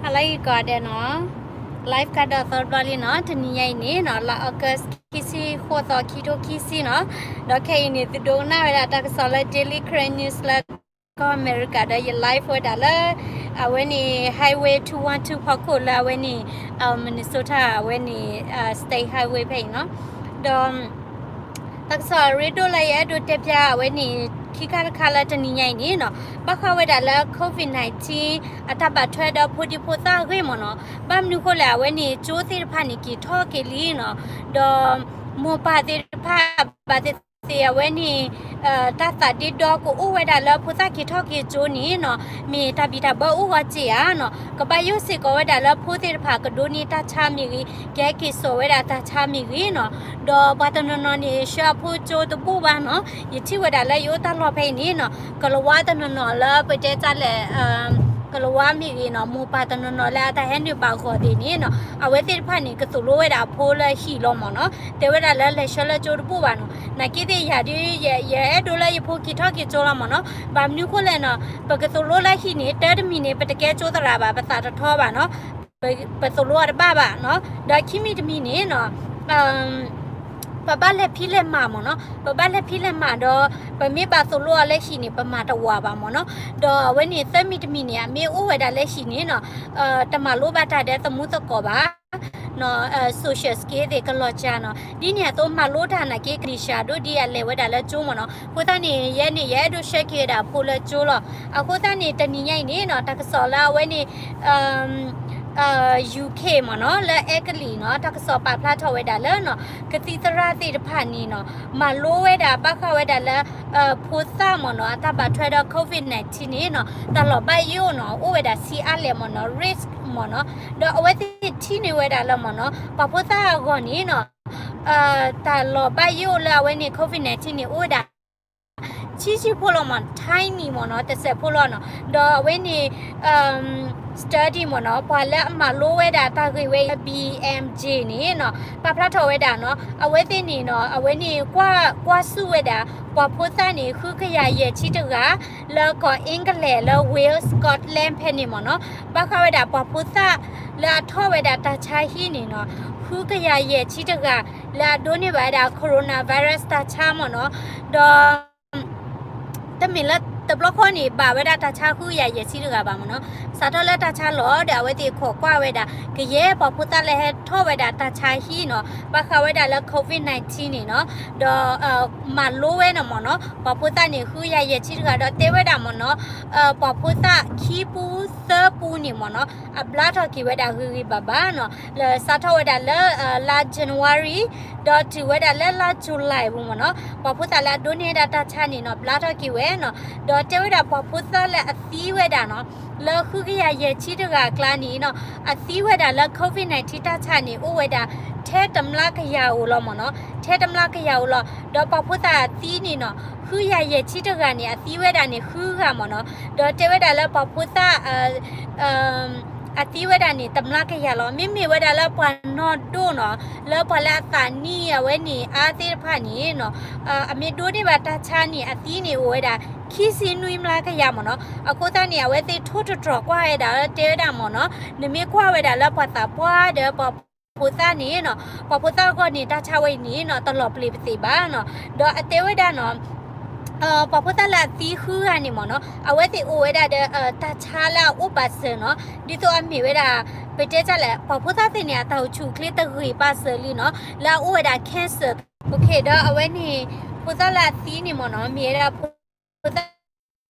Hello ကိးဂၤဒဲးနီၤ, live ကဒီးသီတဘျီလံနီၤ, တနံၤညါအံၤန့ၣ်နီၤ လါ August ခံဆံဃိးသီ ခံထိခံဆံနီၤ, ဒီးခဲအံၤန့ၣ် သုဒိကနၣ်ဝဲဒၣ်တၢ်ကစီၣ်လၢ Daily Karen News လၢကီၢ်အမဲရကၤ ဒီးယ live ဝဲဒၣ်လၢ အဝဲန့ၣ် Highway two one two ဖီခိၣ်လၢအဝဲန့ၣ် Minnesota အဝဲန့ၣ် State Highway ဖဲအံၤနီၤ, ဒီး တၢ်ကစီၣ်အရ့ဒိၣ်လၢယအဲၣ်ဒိးတဲဖျါအဝဲန့ၣ် ခံခါတခါလၢတနံၤညါအံၤန့ၣ်နီၤ, ဘၣ်ဃးဝဲဒၣ်လၢ COVID nineteen အတၢ်ဘၣ်ထွဲဒီးဖိဒံဖိသၣ်အဂ့ၢ်မ့ၢ်နီၤ, ဘၣ်မနုၤဃိလဲၣ် အဝဲန့ၣ် ကၠိသ့ၣ်တဖၣ်န့ၣ် က့ၤထီၣ်က့ၤလံနီၤ, ဒီးမိၢ်ပၢ်သ့ၣ်တဖၣ် ဘၣ်သ့ၣ်သ့ၣ်အဝဲန့ၣ် တၢ်သးဒ့ဒီကအိၣ်ဝဲဒၣ်လၢဖိသၣ်က့ၤထီၣ်က့ၤကၠိန့ၣ်နီၤ, မ့ၢ်တၢ်ဘံၣ်တၢ်ဘၢအိၣ်ဂီၢ်စ့ၢ်ဧါနီၤ, ကဘၣ်ယိၣ်စ့ၢ်ကီးဝဲဒၣ်လၢဖိသ့ၣ်တဖၣ်ကဒိးန့ၢ်တၢ်ဆါမ့ၢ်ဂ့ၤ, ကဟဲက့ၤစိာ်ဝဲဒၣ်တၢ်ဆါမ့ၢ်ဂ့ၤနီၤ, ဒီးပှၤတနီၤနီၤန့ၣ် ဆှၢအဖိကၠိတဘူၣ်ဘၣ်နီၤ, ယထံၣ်ဝဲဒၣ်လၢယအိၣ်တၢ်လီၢ်ဖဲအံၤန့ၣ်နီၤ, ကလၤဝါတနီၤနီၤလၢပတဲတၢ်လဲၣ် ကလၤဝါမ့ၢ်ဂ့ၤနီၤ, မိၢ်ပၢ်တနီၤနီၤလၢအတၢ်ဟဲနုာ်ဘၣ်ဂီၤသ့ၣ်န့ၣ်နီၤ, အဝဲသ့ၣ်တဖၣ်န့ၣ် ကသိၣ်လိဝဲဒၣ်အဖိလၢဟံၣ်လီၤမ့ၢ်နီၤ, တဲဝဲဒၣ်လၢလဲၤဆှၢလၢကၠိတဘူၣ်ဘၣ်နီၤ, နာ်က့သ့ၣ်ယၤဒ် ယအဲၣ်ဒိးလၢယဖိက့ၤထီၣ်က့ၤကၠိလီၤမ့ၢ်နီၤ, ဘၣ်မနုၤဃိလဲၣ်နီၤ, ပကသိၣ်လိလၢဟံၣ်န့ၣ် တၢ်တမံၤန့ၣ် ပတကဲကၠိသရၣ်ဘၣ်, ပသးတထီဘၣ်နီၤ, ပသိၣ်လိအီၤတဘၣ်ဘၣ်နီၤ, ဒီးခံမံၤတမံၤန့ၣ်နီၤ ပဘၣ်လဲၤဖံးလဲၤမၤမ့ၢ်နီၤ, ပဘၣ်လဲၤဖံးလဲၤမၤဒီး ပမ့ၢ်ဘၣ်သိၣ်လိအီၤလၢဟံၣ်န့ၣ် ပမၤတဝးဘၣ်မ့ၢ်နီၤ, ဒီးအဝဲန့ၣ်သၢမံၤတမံၤန့ၣ် အမ့ၢ်အိၣ်ဝဲဒၣ်လၢဟံၣ်န့ၣ်နီၤ, တမၤလိဘၣ်တၢ်ဒီးသမူသကိးဘၣ် social skill သ့ၣ်ကလီၤစှၤနီၤ, ဒ်န့ၣ်အသိးမၤလိတၢ်နာ်က့ ကလီၤစှၤဒိၣ်ဒ်အလဲၤဝဲဒၣ်လၢကၠိမ့ၢ်နီၤ, အဃိသတးန့ၣ် ယဲန့ၣ် ယအဲၣ်ဒိးဆှၢက့ၤဝဲဒၣ်အဖိလၢကၠိလီၤ, အဃိသတးန့ၣ် တနံၤညါအံၤန့ၣ်နီၤ တၢ်ကစီၣ်လၢအဝဲန့ၣ် UK မ့ၢ်နီၤ လၢအဲကလံးနီၤ တၢ်ကစီၣ်ပာ်ဖျါထီၣ်ဝဲဒၣ်လၢနီၤ ကသံၣ်သရၣ်သ့ၣ်တဖၣ်န့ၣ်နီၤ မၤလိဝဲဒၣ်ဘၣ်ဃးဝဲဒၣ်လၢ ဖိသၣ်မ့ၢ်နီၤ အတၢ်ဘၣ်ထွဲဒီး COVID nineteen န့ၣ်နီၤ တၢ်လီၤဘၣ်ယိၣ်နီၤ အိၣ်ဝဲဒၣ်ဆံးအါလဲၣ်မ့ၢ်နီၤ risk မ့ၢ်နီၤ ဒီးအဝဲသ့ၣ်ထံၣ်န့ၢ်ဝဲဒၣ်လၢမ့ၢ်နီၤ ပှၤဖိသၣ်အဂီၢ်န့ၣ်နီၤ တၢ်လီၤဘၣ်ယိၣ်လၢအဝဲန့ၣ် COVID nineteen န့ၣ် အိၣ်ဝဲဒၣ် ဆံးဆံးဖိလီၤမ့ၢ် tiny မ့ၢ်နီၤ တစဲးဖိလီၤနီၤ ဒီးအဝဲန့ၣ် study မ့ၢ်နီၤ ပှၤလၢအမၤလိဝဲဒၣ်တၢ်ဂ့ၢ်ဝဲအံၤ B M J န့ၣ်နီၤ ပာ်ဖျါထီၣ်ဝဲဒၣ်နီၤ အဝဲသ့ၣ်န့ၣ်နီၤ အဝဲန့ၣ် ကွၢ်စူၣ်ဝဲဒၣ် ပှၤဖိသၣ်န့ၣ် ဃုကယၤယဲၢ်ဆံတဂၤ လၢကီၢ် England လၢ Wales Scotland ဖဲန့ၣ်မ့ၢ်နီၤ ဘၣ်ဃးဝဲဒၣ်ပှၤဖိသၣ် လၢအထီၣ်ဝဲဒၣ်တၢ်ဆါဟံၣ်န့ၣ်နီၤ ဃုကယၤယဲၢ်ဆံတဂၤ လၢအဒိးန့ၢ်ဘၣ်ဝဲဒၣ် coronavirus တၢ်ဆါမ့ၢ်နီၤ ဒီး တမ့ၢ်လၢတဘျီဃီန့ၣ် ဘၣ်ဝဲဒၣ်တၢ်ဆါဃုကယၤယဲၢ်ဆံတဂၤဘၣ်မ့ၢ်နီၤ စးထီၣ်လၢတၢ်ဆါလီၤဒီး အဝဲသ့ၣ်ခိးကွၢ်ဝဲဒၣ် ကယဲၢ်ပှၤဖိသၣ်လၢဟဲထီၣ်ဝဲဒၣ်တၢ်ဆါဟံၣ်နီၤ ဘၣ်ဃးဝဲဒၣ်လၢ COVID nineteen န့ၣ်နီၤ ဒီး မၤလိဝဲန့ၣ်မ့ၢ်နီၤ ပှၤဖိသၣ်န့ၣ် ဃုကယၤယဲၢ်ဆံတဂၤ ဒီးတဲဝဲဒၣ်မ့ၢ်နီၤ ပှၤဖိသၣ်ခံပူသၢပူန့ၣ်မ့ၢ်နီၤ အဘျါထီၣ်က့ၤဝဲဒၣ်ဂ့ၤဂ့ၤဘၣ်ဘၣ်နီၤ လၢစးထီၣ်ဝဲဒၣ်လၢ လါ January ဒီးတုၤဝဲဒၣ်လၢလါ July ပူၤမ့ၢ်နီၤ ပှၤဖိသၣ်လၢအဒိးန့ၢ်ဝဲဒၣ်တၢ်ဆါန့ၣ်နီၤ ဘျါထီၣ်က့ၤဝဲနီၤ ဒီးတဲဝဲဒၣ်ပှၤဖိသၣ်လၢအသံဝဲဒၣ်နီၤ လၢဃုကယၤယဲၢ်ဆံတဂၤအကျါန့ၣ်နီၤ အသံဝဲဒၣ်လၢ COVID nineteen တၢ်ဆါန့ၣ် အိၣ်ဝဲဒၣ် ထဲတမျးကယၤဧိၤလီၤမ့ၢ်နီၤ ထဲတမျးကယၤဧိၤလီၤ ဒီးပှၤဖိသၣ်အသံန့ၣ်နီၤ ဃုကယၤယဲၢ်ဆံတဂၤန့ၣ် အသံဝဲဒၣ်န့ၣ်ဃုဂၤမ့ၢ်နီၤ ဒီးတဲဝဲဒၣ်လၢပှၤဖိသၣ် အသံဝဲဒၣ်န့ၣ် တမျးကယၤလီၤ မ့မ့ၢ်ဝဲဒၣ်လၢပှၤနီၢ်ဒိၣ်နီၤ လၢပှၤလၢအသးနံၣ်အဝဲန့ၣ် အါသ့ၣ်တဖၣ်န့ၣ်နီၤ အမ့ၢ်ဒိးန့ၢ်ဘၣ်တၢ်ဆါန့ၣ် အသံန့ၣ်အိၣ်ဝဲဒၣ် ခံဆံနွံမျးကယၤမ့ၢ်နီၤ အဃိသတးန့ၣ် အဝဲသ့ၣ်ထိၣ်သတြီၤကွၢ်ဝဲဒၣ်လၢတဲဝဲဒၣ်မ့ၢ်နီၤ နမ့ၢ်ကွၢ်ဝဲဒၣ်လၢပှၤသးပှၢ်ဒီးပှၤဖိသၣ်န့ၣ်နီၤ ပှၤဖိသၣ်အဂီၢ်န့ၣ် တၢ်ဆါဝဲအံၤန့ၣ်နီၤ တလီၤပျံၤပသ့ၣ်ဘၣ်နီၤ ဒီးအတဲဝဲဒၣ်နီၤ ပှၤဖိသၣ်လၢအသံဃုဂၤန့ၣ်မ့ၢ်နီၤ အဝဲသ့ၣ်အိၣ်ဝဲဒၣ်ဒီး တၢ်ဆါလၢအအိၣ်ပာ်စၢၤနီၤ ဒ်သိးအမ့ၢ်ဝဲဒၣ် ပတဲတၢ်လဲၣ် ပှၤဖိသၣ်သ့ၣ်န့ၣ် အတၢ်အိၣ်ဆူၣ်အိၣ်ချ့တဂ့ၤပာ်စၢၤလံနီၤ လၢအအိၣ်ဝဲဒၣ် cancer ဒီးအဝဲန့ၣ် ဖိသၣ်လၢအသံန့ၣ်မ့ၢ်နီၤ မ့ၢ်ဝဲဒၣ်ဖိသၣ်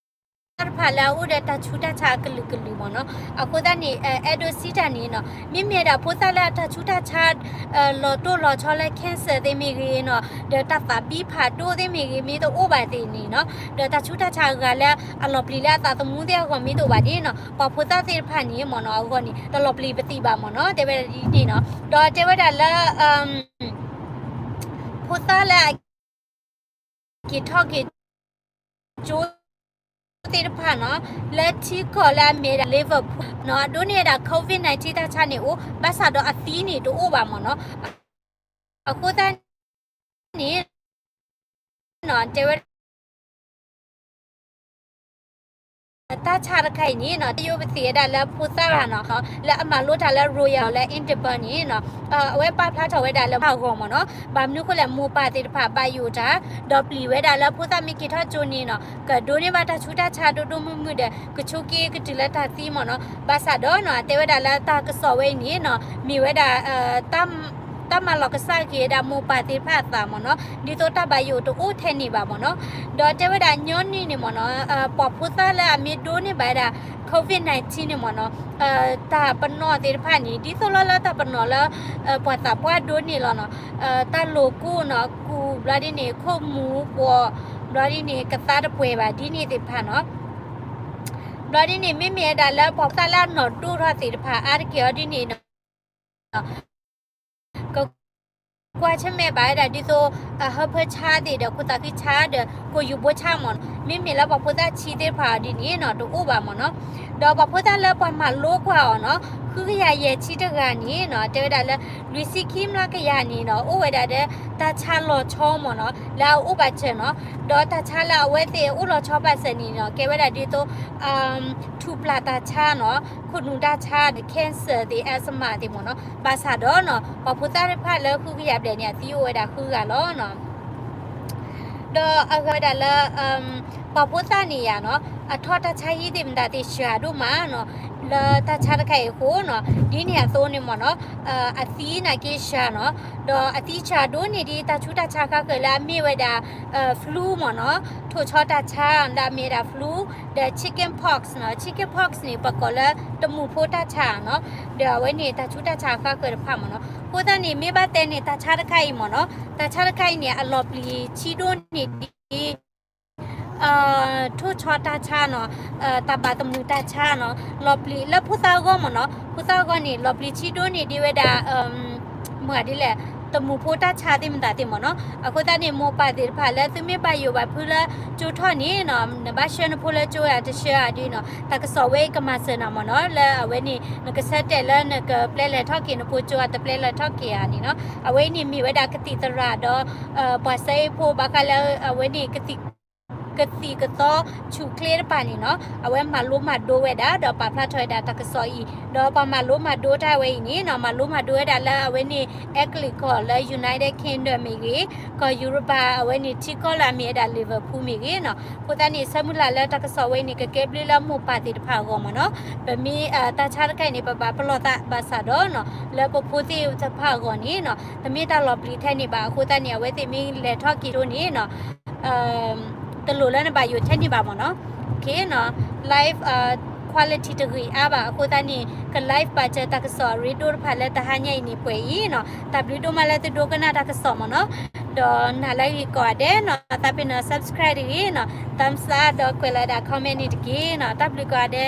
တဖၣ်လၢအအိၣ်ဒီးတၢ်ဆူးတၢ်ဆါအကလုာ်ကလုာ်မ့ၢ်နီၤ အဃိသတးန့ၣ် အဲၣ်ဒိးစံးတၢ်န့ၣ်နီၤ မ့မ့ၢ်ဒၣ်ဖိသၣ်လၢအတၢ်ဆူးတၢ်ဆါ လီၤတိၢ်လီၤဆီလၢ cancer သ့ၣ်မ့ၢ်ဂ့ၤနီၤ ဒီးတၢ်သးဘံၣ်ဖးဒိၣ်သ့ၣ်မ့ၢ်ဂ့ၤ မ့ၢ်တအိၣ်ဘၣ်သ့ၣ်န့ၣ်နီၤ ဒီးတၢ်ဆူးတၢ်ဆါအဂၤလၢအလီၤပျံၤလၢအသးသမူသ့ၣ်အဂီၢ်မ့ၢ်တအိၣ်ဘၣ်န့ၣ်နီၤ ပှၤဖိသၣ်သ့ၣ်တဖၣ်န့ၣ်မ့ၢ်နီၤ အဂီၢ်န့ၣ် တလီၤပျံၤပသ့ၣ်ဘၣ်မ့ၢ်နီၤ တဲဝဲဒၣ်ဒ်န့ၣ်နီၤ ဒီးတဲဝဲဒၣ်လၢ ဖိသၣ်လၢအ က့ၤထီၣ်က့ၤကၠိသ့ၣ်တဖၣ်နီၤ လၢထံကီၢ်လၢအမ့ၢ်ဒၣ် Liverpool နီၤ အဒိးန့ၢ်ဝဲဒၣ် COVID nineteen တၢ်ဆါန့ၣ်အိၣ် ဘၣ်ဆၣ်ဒီးအသံန့ၣ်တအိၣ်ဘၣ်မ့ၢ်နီၤ အဃိသတးန့ၣ် တဲဝဲဒၣ် တၢ်ဆါတခါအံၤန့ၣ်နီၤ တယိၣ်ပသ့ဝဲဒၣ်လၢဖိသၣ်ဘၣ်နီၤ, လၢအမၤလိတၢ်လၢ Royal လၢ Edinburgh န့ၣ်နီၤ, အဝဲပာ်ဖျါထီၣ်ဝဲဒၣ်လၢအဂီၢ်မ့ၢ်နီၤ, ဘၣ်မနုၤအဃိလဲၣ် မိၢ်ပၢ်သ့ၣ်တဖၣ်ဘၣ်ယိၣ်တၢ်, ဒီးပျံၤဝဲဒၣ်လၢဖိသၣ်မ့ၢ်က့ၤထီၣ်ကၠိန့ၣ်နီၤ ကဒိးန့ၢ်ဘၣ်တၢ်ဆူးတၢ်ဆါဒိၣ်ဒိၣ်မုၢ်မုၢ်ဒီး ကဆိးက့ကတုၤလၢတၢ်သံမ့ၢ်နီၤ, ဘၣ်ဆၣ်ဒီးနီၤ အတဲဝဲဒၣ်လၢတၢ်ကစီၣ်ဝဲအံၤန့ၣ်နီၤ မ့ၢ်ဝဲဒၣ် တၢ်မၤလီၤကစၢ်က့ၤဝဲဒၣ်မိၢ်ပၢ်သ့ၣ်တဖၣ်အသးမ့ၢ်နီၤ, ဒ်သိးတၢ်ဘၣ်ယိၣ်တအိၣ်ထဲန့ၣ်ဘၣ်မ့ၢ်နီၤ, ဒီးတဲဝဲဒၣ်ညီနုၢ်န့ၣ်မ့ၢ်နီၤ, ပှၤဖိသၣ်လၢအမ့ၢ်ဒိးန့ၢ်ဘၣ်ဝဲဒၣ် COVID nineteen န့ၣ်မ့ၢ်နီၤ, တၢ်ပနီၣ်သ့ၣ်တဖၣ်န့ၣ် ဒ်သိးလၢလၢတၢ်ပနီၣ်လၢ ပှၤသးပှၢ်ဒိးန့ၢ်လီၤနီၤ, တၢ်လိၤကူၣ်နီၤ ကူၣ်ဘျီဒ်န့ၣ် ခိၣ်မူၤပှီၤ ဘျီဒ်န့ၣ် ကသါတပှဲၤဘၣ်ဒ်န့ၣ်သ့ၣ်တဖၣ်နီၤ ဘျီဒ်န့ၣ် မ့မ့ၢ်ဝဲဒၣ်လၢပှၤဖိသၣ်လၢအနီၢ်ဒိၣ်ထီၣ်သ့ၣ်တဖၣ် အါတက့ၢ်အီၤဒ်န့ၣ်နီၤ, ကကွၢ်ဆၢၣ်မဲာ်ဘၣ်ဝဲဒၣ်ဒ်သိး အဟၢဖၢဆါသ့ၣ်ဒီး ခိၣ်သးခုဆါဒီး ကိၣ်ယူၢ်ဘိဆါမ့ၢ်နီၤ, မ့မ့ၢ်လၢပှၤဖိသၣ်ဆံးသ့ၣ်တဖၣ်အီၤဒ်န့ၣ်နီၤ တအိၣ်ဘၣ်မ့ၢ်နီၤ, ဒီးပှၤဖိသၣ်လၢပှၤမၤလိကွၢ်အီၤနီၤ ဃုကယၤယဲၢ်ဆံတဂၤန့ၣ်နီၤ တဲဝဲဒၣ်လၢ လွံၢ်ဆံခံမျးကယၤန့ၣ်နီၤ အိၣ်ဝဲဒၣ်ဒီး တၢ်ဆါလီၤဆီမ့ၢ်နီၤ လၢအအိၣ်ဘၣ်စၢၤနီၤ, ဒီးတၢ်ဆါလၢအဝဲသ့ၣ်အိၣ်လီၤဆီဘၣ်စၢၤန့ၣ်နီၤ ကဲဝဲဒၣ်ဒ်သိး ထူၣ်ပျၢ်တၢ်ဆါနီၤ, ခိၣ်နူာ်တၢ်ဆါဒီး cancer သ့ၣ် asthma သ့ၣ်မ့ၢ်နီၤ, ဘၣ်ဆၣ်ဒီးနီၤ ပှၤဖိသၣ်တဖၣ်လၢဃုကယၤဘျဲၣ်န့ၣ် အသံအိၣ်ဝဲဒၣ်ဃုဂၤလီၤနီၤ ဒီးအဂၤဝဲဒၣ်လၢ ပှၤဖိသၣ်န့ၣ်ယါနီၤ အထီၣ်တၢ်ဆါဟံၣ်သ့ၣ်မတၤသ့ၣ်စှၤဒိၣ်မးနီၤ, လၢတၢ်ဆါတခါအံၤအဃိနီၤ ဒ်န့ၣ်အသိးန့ၣ်မ့ၢ်နီၤ အသံနာ်က့စှၤနီၤ, ဒီးအသံစှၤဒိၣ်န့ၢ်ဒ် တၢ်ဆူးတၢ်ဆါဃါဃၢၤလၢအမ့ၢ်ဝဲဒၣ် flu မ့ၢ်နီၤ, ထိၣ်ဆီတၢ်ဆါလၢအမ့ၢ်ဝဲဒၣ် flu ဒီး chicken pox နီၤ, chicken pox န့ၣ် ပကိးလၢတမူၤဖိတၢ်ဆါနီၤ, ဒီးအဝဲန့ၣ် တၢ်ဆူးတၢ်ဆါဃါဃၢၤတဖၣ်မ့ၢ်နီၤ, အဃိသတးန့ၣ် မ့ၢ်ဘၣ်တဲန့ၣ် တၢ်ဆါတခါအံၤမ့ၢ်နီၤ, တၢ်ဆါတခါအံၤန့ၣ် အလီၤပျံၤဆံးဒိၣ်န့ၢ်ဒ် ထိၣ်ဆီတၢ်ဆါနီၤ, တၢ်ဘၣ်သမုာ်တၢ်ဆါနီၤ, လီၤပျံၤလၢဖိသၣ်အဂီၢ်မ့ၢ်နီၤ, ဖိသၣ်အဂီၢ်န့ၣ် လီၤပျံၤဆံးဒိၣ်န့ၢ်ဒ်ဝဲဒၣ် မ့ၢ်ဒ်လဲၣ်, တမူၤဖိတၢ်ဆါသ့ၣ်မတၤသ့ၣ်မ့ၢ်နီၤ, အဃိသတးန့ၣ် မိၢ်ပၢ်သ့ၣ်တဖၣ်လၢသုမ့ၢ်ဘၣ်ယိၣ်ဘၣ်ဖုလၢကၠိထီၣ်န့ၣ်နီၤ, နဘၣ်ဆှၢနဖိလၢကၠိဧါတဆှၢဧါဒ်နီၤ, တၢ်ကစီၣ်ဝဲအံၤကမၤစၢၤနၤမ့ၢ်နီၤ, လၢအဝဲန့ၣ် နကဆၢတဲာ်လၢနကပျဲလဲၤထီၣ်က့ၤနဖိကၠိဧါ တပျဲလဲၤထီၣ်က့ၤဧါန့ၣ်နီၤ, အဝဲအံၤန့ၣ်မ့ၢ်ဝဲဒၣ်ကသံၣ်သရၣ်ဒီး ပှၤစဲအ့ၣ်ဖိဘၣ်ဃးလၢအဝဲန့ၣ် ကသံၣ်ကသီဆူၣ်ချ့တဖၣ်န့ၣ်နီၤ, အဝဲမၤလိမၤဒိဝဲဒၣ် ဒီးပာ်ဖျါထီၣ်ဝဲဒၣ်တၢ်ကစီၣ်အံၤ, ဒီးပှၤမၤလိမၤဒိတၢ်ဝဲအံၤန့ၣ်နီၤ, မၤလိမၤဒိဝဲဒၣ်လၢအဝဲန့ၣ် အဲကလံးကီၢ်လၢ United Kingdom မ့ၢ်ဂ့ၤ, ကီၢ်ယူရပၤ အဝဲန့ၣ်ထံကီၢ်လၢအမ့ၢ်ဝဲဒၣ် Liverpool မ့ၢ်ဂ့ၤနီၤ, အဃိသတးန့ၣ် ဆၢမုၢ်လၢ်လၢတၢ်ကစီၣ်ဝဲအံၤန့ၣ် ကကဲဘျုးလၢမိၢ်ပၢ်သ့ၣ်တဖၣ်အဂီၢ်မ့ၢ်နီၤ, ပမ့ၢ်တၢ်ဆါတခါအံၤန့ၣ် ပဘၣ်ပလီၢ်သးဘၣ်ဆၣ်ဒီးနီၤ, လၢပဖိသ့ၣ်တဖၣ်အဂီၢ်န့ၣ်နီၤ, တမ့ၢ်တၢ်လီၤပျံၤထဲန့ၣ်ဘၣ်, အဃိသတးန့ၣ် အဝဲသ့ၣ်မ့ၢ်လဲၤထီၣ်က့ၤဒိၣ်န့ၣ်နီၤ တလိၣ်လၢနဘၣ်ယိၣ်ထဲန့ၣ်ဘၣ်မ့ၢ်နီၤ, ခဲနီၤ live quality တဂ့ၤအါဘၣ်, အဃိသတးန့ၣ် က live ဘၣ်စၢၤတၢ်ကစီၣ်အရ့ဒိၣ်တဖၣ်လၢတဟါညါအံၤန့ၣ်ပှဲၤအံၤနီၤ, တၢ်ဘျုးဒိၣ်မးလၢသုဒိကနၣ်တၢ်ကစီၣ်မ့ၢ်နီၤ, ဒီးနၤလၢဂ့ၤကိးဂၤဒဲးနီၤ, သးပ့ၤနီၤ subscribe တဂ့ၤနီၤ, thumbs up ဒီးကွဲးလီၤဒၣ် comment န့ၣ်တက့ၢ်နီၤ, တၢ်ဘျုးကိးဂၤဒဲး